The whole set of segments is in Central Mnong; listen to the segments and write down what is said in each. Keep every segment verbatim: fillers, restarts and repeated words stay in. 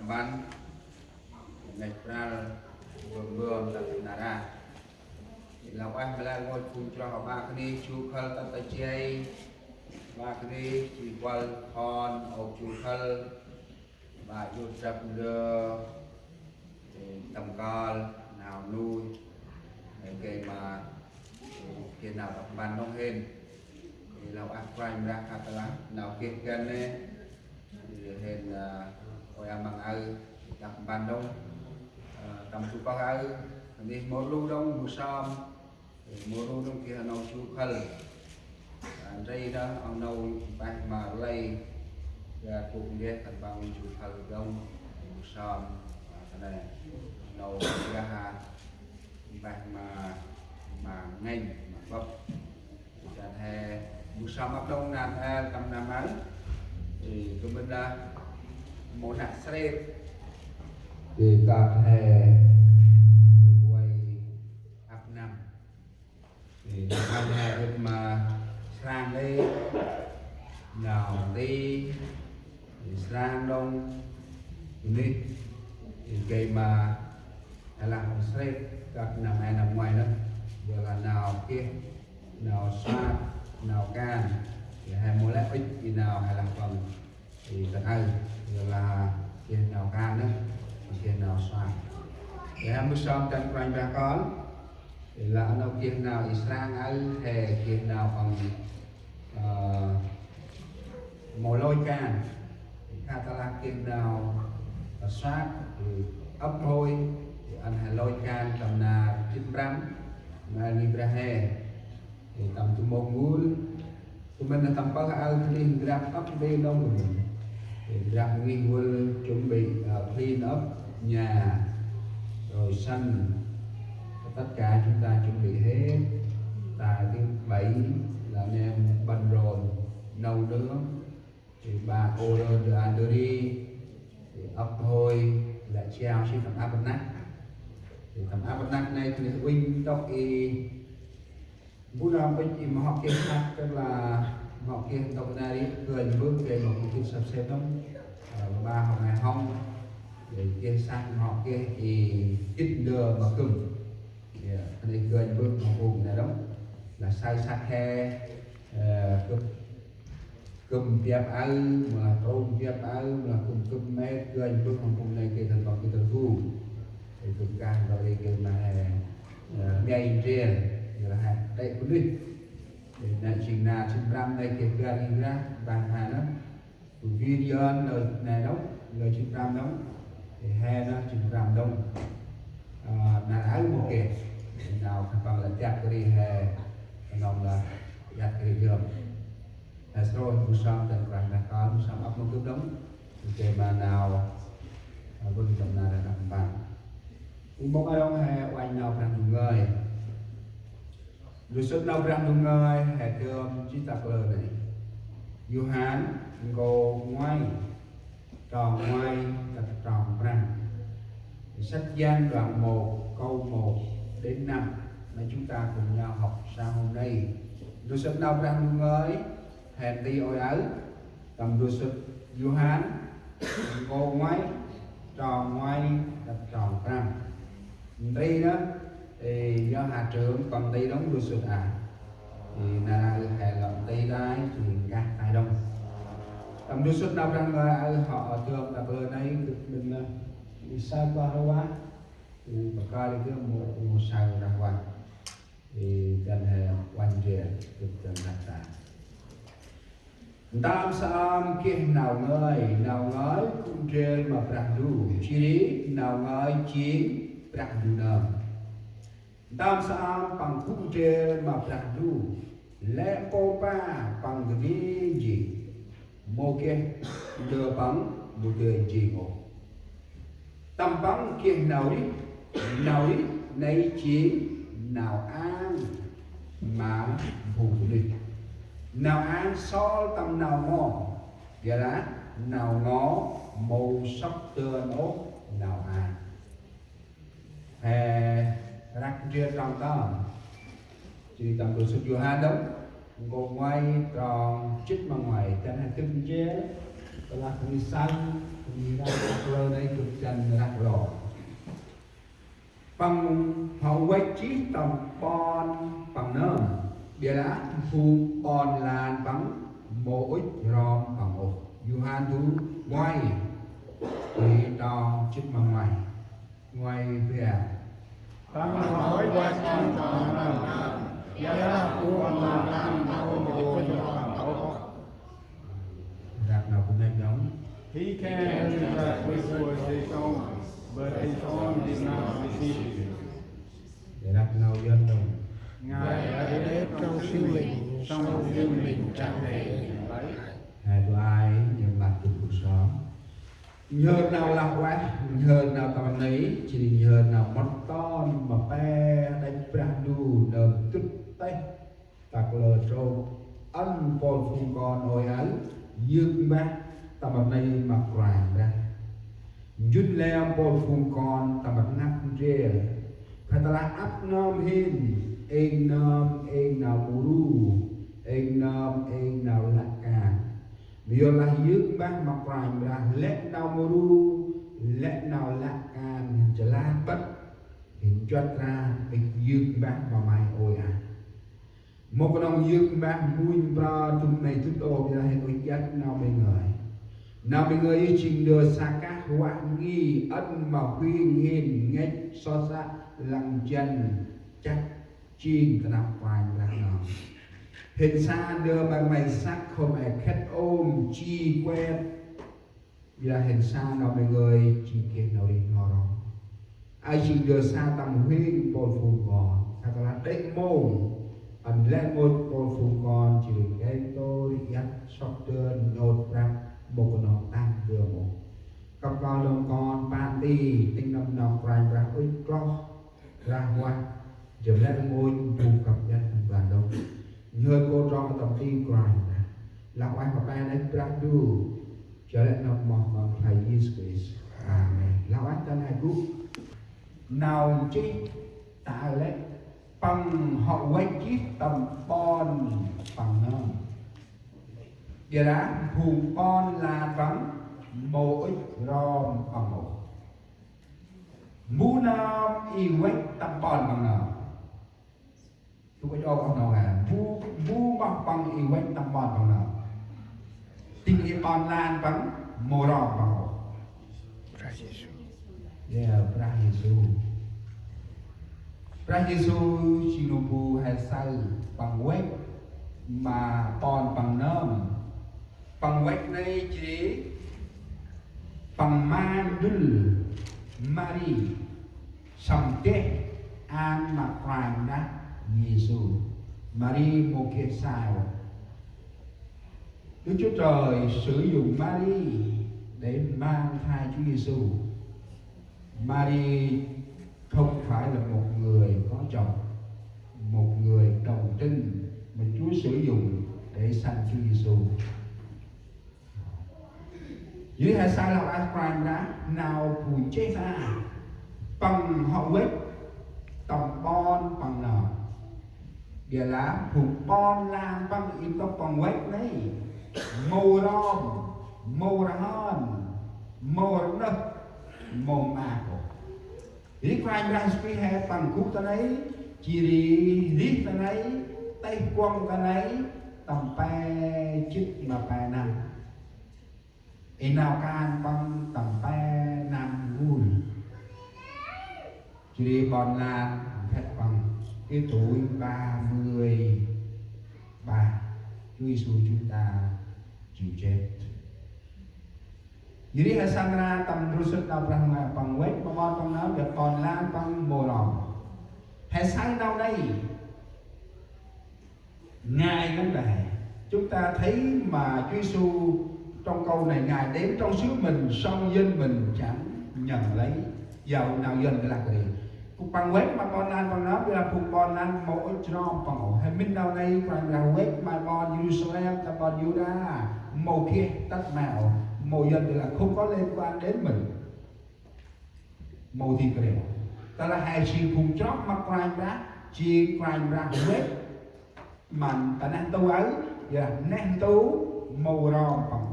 Ban ngăch pral bơm bơm tât nara. Ê, lah ueh ma lĕ rngôch phung chroh aƀaơ kơt nđa, jô khâl tât ta jay. Aƀaơ kơt nđa, jêh kuăl khân ôp jô khâl. Aƀaơ jô drăp ndơ, ê, tâm kơl nau nuih. Ê, gay ma, ê, gay nau đăp mpăn đŏng hên. Ê, lah ueh Kôranh Brah khât lah nau geh găn nê. Ê, hên, ơ, ôi amăng aơ đăp mpăn đŏng. Ơ, tâm tu pơh aơ, kơt nđa mâu lu đŏng, mâu sơm. Ê, mâu lu đŏng geh nau jô khâl. Ơ, ndri đŏng, ơ, nau mpeh ma lay. Gay tu geh khân păng jô khâl đŏng, mâu sơm. Ơ, kơt nđa nau geh ha. Mpeh ma, ma ngênh, ma băp. Ê, dăn he mâu sơm ăp đŏng nau, ơ, tâm nau aơ. Ê, kơt mĭn lah mâu năk srêt. Ê, kơt he vay ăp năm. Ê, nau aơ he ŭch ma srăng đê. Nau đê. Ê, srăng đŏng. Nê. Ê, gay ma he lah ŭch srêt kơt năm he năm ngoai nơh. Yor lah nau geh, nau soat, nau kan. Ê, he mâu lĕ ŭch i nau he lah păng. Ê, kơt aơ, yor lah geh nau kan nơh, geh nau soat. Ê, he mâu sơm dăn Kôranh Brah kơl. Ê, lah nau geh nau i srăng aơ, he geh nau păng, ơ, mâu lôch kan. Ê, khât lah geh nau, ơ, soat, ê, ăp hôi, ê, ăn he lôch kan tâm nar jê̆t prăm, ma ngih Brah he. Ê, tâm tu mông ngul, kơt mĭn lah tâm pơh aơ kơt nđa drăp ăp đê đŏng kơt mĭn. Ê, drăp ngih vâl chuẩn bị, ơ, clean up nhà, rồi sân. Tất cả chúng ta chuẩn bị hết. Tài thứ bảy là anh em bận rộn, nấu nướng. Ê, ba cô đơn, đơ a đơ ri. Ê, ăp hôi, lĕ chiao si tâm ăp năk. Ê, tâm ăp năk nây kơt nđa uănh ntŭk i Mbu nơm bêch i mhok geh săk, tức là mhok geh ntŭk nari, gơnh mbơh gay ma phung gĭt săp sĕp đŏng. Ơ, ba hôm nay hŏng, ê, geh săk mhok geh i gĭt ndơ ma gâp. Ê, kơt nđa gơnh mbơh ma phung nây đŏng. Lah saơ săk he, ơ, gâp Gŭm biăp aơ, mâu lah trôm biăp aơ, mâu lah gŭm gŭm met, gơnh mbơh hŏng phung nây gay khân păng gĭt rgum. Ê, gŭm kah ntŭk ri gay ma he, ơ, mei ndrel, yor lah he, tĕ bunuyh. Ê, nây jêng nar jêng prăm nây gay găr i ngrah, bah ha nơh. Gŭm vi yơn nơh, nây nơh, nơh jêng prăm nơh. Ê, he nơh jêng prăm nơh. Ơ, nar aơ mâu geh. Ê, nau khân păng lah jăk ri he, knŏng lah jăk ri yơn. He srôih mbu sơm dăn Kôranh Brah kơl, mbu sơm ăp mâu gâp đŏng. Gay ma nau, ơ, bơh tâm nar đăp mpăn. Ê, mông arong he uănh nau Brah Ndu ngơi. Lu sŭt nau Brah Ndu ngơi he dơm jêh ta kalơ nây. Yôhan, nkô ngoai, trong ngoai, tât trong prăm. Sách Giăng đoạn một, câu một đến năm mà chúng ta cùng nhau học sáng hôm nay. Lu sŭt nau Brah Ndu ngơi, he nti ôi aơ, tâm lu sŭt Yôhan, nkô ngoai, trong ngoai, tât trong prăm. Nti nơh, ê, yơh hạt trưởng păng nti đŏng lu sŭt a. Ê, nar aơ he lŏ nti đai, jêng nkah tay đŏng. Tâm lu sŭt nau Brah ngơi aơ hŏ dơm ta kalơ nây, gâp mĭn nơh, ê, saơ kơh rvah, ê, bơh kơl gâp mâu, mâu saơ rvah. Ê, dăn he uănh ndrel, gâp dăn rah ta. Ntơm saơm geh nau ngơi, nau ngơi gŭ ndrel ma Brah Ndu, jêh ri nau ngơi jêng Brah Ndu nơm. Ntơm saơm păng gŭ ndrel ma Brah Ndu, lĕ mpômpa păng dơm jêng, mâu geh ndơ păng mâu dơi jêng ôh. Tâm păng geh nau rêh, nau rêh nây jêng nau ang ma phung bunuyh. Nau ang sŏl tâm nau ngo, yor lah nau ngo mâu sŏk dơn ôh nau ang. He răk ndrel trong tơm. Jêh ri tâm lu sŭt Yôhan đŏng, nkô ngoai trong jê̆t ma ngoai, dăn he dâk ndrel, tơ lah kơt nđa saơ, kơt nđa rah ta kalơ nây gâp rah lo. Păng hŏ văch jêh tâm ƀon păng nơm, ƀiălah phung ƀon lan păng mâu ŭch rom păng ôh. Yôhan du nguay, jêh trong jê̆t ma nguay, nguay bar. Păng hŏ văch jêh tâm ƀon nơm, ƀiălah phung ƀon lan păng mâu ŭch rom păng ôh. Rap nau bunuyh đŏng. He came to that which was his own, but his own did not receive him. Rap nau Yuăn đŏng. Ngài đã đến trong xứ mình, song xứ mình chẳng để Ngài lấy. Hai đuôi ai, nhớ mặt cùng cuộc sống. Nhớ nau lah ueh, nhớ nau tâm ni, jêh ri nhớ nau mât ton ma pe đăch Brah Ndu nơm dŭt têh ta kalơ trôk. Ăn mpôl phung kon ôi aơ yơk mbah tâm rnê ma Kôranh Brah. Njŭn leo mpôl phung kon tâm rnăp ndrel. Khă tơlah ăp nơm hên, êng nơm êng nau ƀư ru, êng nơm êng nau lăk kan. Mơ yor lah yơk mbah ma Kôranh Brah lĕ nau ƀư ru, lĕ nau lăk kan, hên jơlan bât, hên nchuăt ran, êch yơk mbah ma may ôi aơ. Mâu knŏng yơk mbah mbuñ prơ trŭm nây dŭt ôh, ƀiălah hên ŭch iăt nau mê ngơi. Nau mê ngơi jêng ndơ sa kah vah ngăn ăn ma huêng hên ngăch sŏ săk lăng jăn chăt jêng ta năp Kôranh Brah nơm. Hên sa ndơ ma may săk hôm e khât ôm ji kuet. Ƀiălah hên sa nau mê ngơi jêng geh nau rêh n'ho ro. Aơ jêng ndơ sa tâm huêng mpôl phung kon. Khă tơlah đê̆ mông, ăn lĕ rngôch mpôl phung kon jêh ri nkei ntô ri iăt sŏk dơn nhôt prăp mâu knŏng tăng dơm ôh. Kăp kơl đŏng kon păng ti, tĭng nâm nau Kôranh Brah ŭch kloh rah vah, jêh lĕ rngôch bu kăp iăt nâm ban đŏng. Nhhơt kôl trong tâm ti Kôranh Brah. Lah ueh ma pe đăch Brah Ndu, jêh lĕ nơm moh ma Kôranh Yêsu Krist. Amen. Lah ueh ta nai gŭ. Nau nchih ta lĕ păng hŏ văch jêh tâm ƀon păng nơm. Ƀiălah phung ƀon lan păng mâu ŭch rom păng ôh. Mbu nơm i văch tâm ƀon păng nơm. Tŭ ŭch ôh nau he. Mbu, mbu moh păng i văch tâm ƀon păng nơm. Tĭng i ƀon lan păng mâu rom păng ôh. Brah Yêsu. Ya, Brah Yêsu. Brah Yêsu jêng nơm bu he saơ păng văch ma ƀon păng nơm. Păng văch nây jêh ri păng ma ndŭl Mari, săm deh ăn ma Kôranh Brah Yêsu. Mari mâu geh sai ôh. Đức Chúa Trời sử dụng Mari để mang thai Chúa Giêsu. Mari không phải là một người có chồng, một người đồng trinh mà Chúa sử dụng để sanh Chúa Giêsu. Yor ri he saơ lah ueh Kôranh Brah nau bu nchih ta, păng hŏ văch tâm ƀon păng nơm. Ƀiălah phung ƀon lan păng i ntŭk păng văch nây mâu rom, mâu rhơn, mâu rnơh, mâu maak ôh. Yor ri Kôranh Brah Yêsu Krist he păng gŭ ta nây, jêh ri rêh ta nây, têh kuŏng ta nây tâm pe jê̆t ma pe năm. I nau kan păng tâm pe năm ngui. Jêh ri ƀon lan khât păng, cái tuổi ba mươi ba, Chúa Giêsu chúng ta chịu chết. Yor ri he saơ nar tâm ndrôl sŭt nau Brah Huêng Ueh, păng văch ma ƀon păng nơm, ƀiălah ƀon lan păng mâu rom. He saơ nau nây. Ngài ngăn đài. Chúng ta thấy mà Chúa Giêsu trong câu này, Ngài đến trong xứ mình, song dân mình chẳng nhận lấy. Jao nau Yuăn geh lah kơt ri. Kŏ păng văch ma ƀon lan păng nơm, ƀiălah phung ƀon lan mâu ŭch rom păng ôh. He mĭn nau nây, Kôranh Brah văch ma ƀon Yêrusalem, tâm ƀon Yuđa, mâu geh tât ma ôh, mâu Yuăn geh lah không có liên quan đến mình. Mâu di kơt ri. Tơlah he jêng phung chroh ma Kôranh Brah, jêng Kôranh Brah văch ma ta neh ntu aơ, ƀiălah neh ntu mâu rom păng.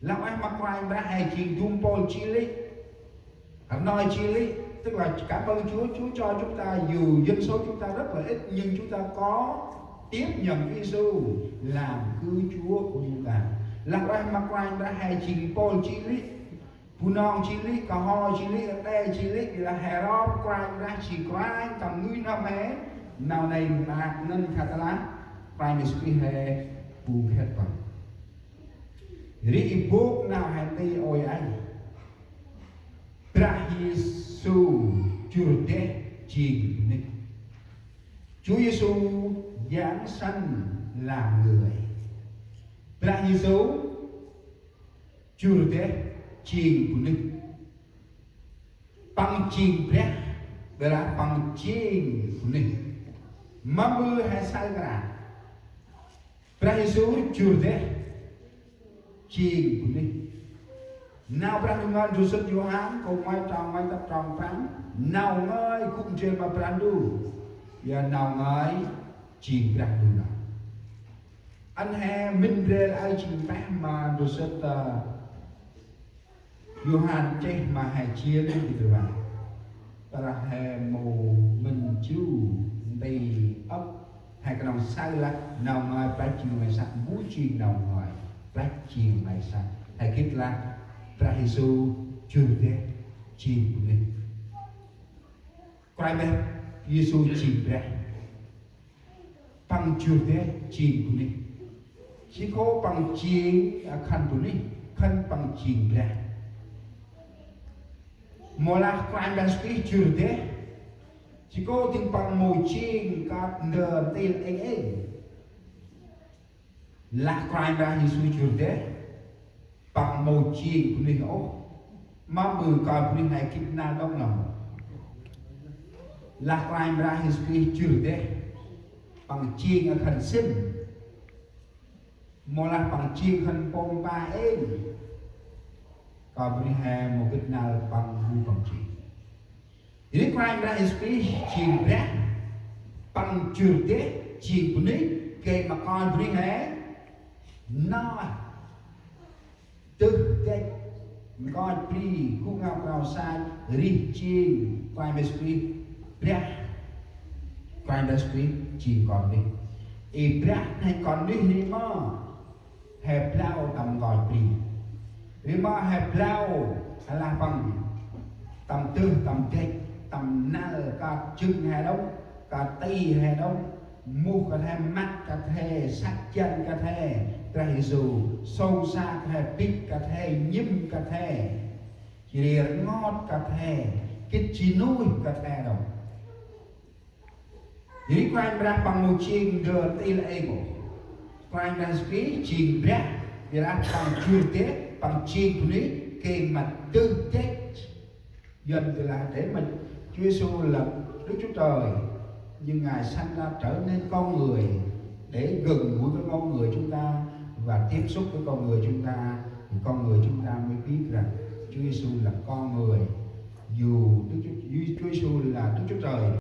Lah ueh ma Kôranh Brah he jêng du mpôl jêh lê̆ Rnoi Chile, tức là cảm ơn Chúa, Chúa cho chúng ta, dù dân số chúng ta rất là ít nhưng chúng ta có tiếp nhận Chúa Giêsu làm cứu Chúa của chúng ta. Lah ueh ma Kôranh Brah he jêng mpôl Chile, Bunong Chile, Kơho Chile, Êđê Chile, ƀiălah he rom Kôranh Brah jêng Kôranh tâm ngơi nơm he. Nau nây maak ngăn khât lah Kôranh Yêsu Krist he bu khât păng. Ri i bôk nau he nti ôi aơ. Brah Yêsu jŭr deh jêng bunuyh. Chúa Giêsu giáng sanh làm người. Brah Yêsu jŭr deh jêng bunuyh. Păng jêng Brah, ƀiălah Păng jêng bunuyh. Ma ƀư he saơ kra. Brah Yêsu jŭr deh jêng bunuyh. Nau Brah Ndu ngơi ndrôm sŭt Yôhan, nkô̆ ngoai trong ngoai tât trong prăm. Nau ngơi gŭ ndrel ma Brah Ndu. Yor nau ngơi jêng Brah Ndu nơh. Ăn he mĭn ndrel aơ jêng pah ma ndrôm sŭt, ơ, Yôhan chih ma he jêng gĭt rvă. Tơlah he mâu mĭn jru nti âk, he knŏng saơ lah nau ngơi plăch jêng may săk, mbu jêng nau ngơi plăch jêng may săk. He gĭt lah Brah Yêsu jŭr deh jêng bunuyh. Kôranh Brah Yêsu jêng Brah. Păng jŭr deh jêng bunuyh. Jêh kô Păng jêng, a, khân bunuyh, khân Păng jêng Brah. Mâu lah Kôranh Brah Yêsu Krist jŭr deh. Jêh kô dâng Păng mâu jêng kơt ndơ ntil êng êng. Lah Kôranh Brah Yêsu jŭr deh, Păng mâu jêng bunuyh ôh. Ma ƀư kon bunuyh he gĭt năl đŏng nơh. Lah Kôranh Brah Yêsu Krist jŭr deh, Păng jêng a khân sĭm. Mâu lah Păng jêng khân pôm pa êng. Kon bunuyh he mâu gĭt năl Păng bu Păng jêng. Ri Kôranh Brah Yêsu Krist jêng Brah, Păng jŭr deh jêng bunuyh, gay ma kon bunuyh he nơh dơh dăch, nkoch bri, gŭ ngao Krao Sach, rêh jêng Kôranh Brah Yêsu Krist Brah. Kôranh Brah Yêsu Krist jêng kon bunuyh. I Brah he kon bunuyh ri ma he blau tâm nkoch bri. Ri ma he blau, he lah Păng tâm dơh, tâm dăch, tâm năl kơt jâng he đŏng, kơt ti he đŏng, muh kơt he, măt kơt he, săk jăn kơt he, Brah Yêsu, sông sa kơt he, bĭch kơt he, nhĭm kơt he, jêh ri rngot kơt he, gĭt ji nuih kơt he đŏng. Jêh ri Kôranh Brah Păng mâu jêng ndơ ntil êng ôh. Kôranh Brah Yêsu Krist jêng Brah, ƀiălah Păng jŭr deh, Păng jêng bunuyh, gay ma dơh dăch. Yuăn thì là để mà Chúa Giêsu là Đức Chúa Trời, nhưng Ngài sanh ra trở nên con người để gần gũi với con người chúng ta và tiếp xúc với con người chúng ta, thì con người chúng ta mới biết rằng Chúa Giêsu là con người. Dù Đức Chúa, Chúa Giêsu là Đức Chúa Trời,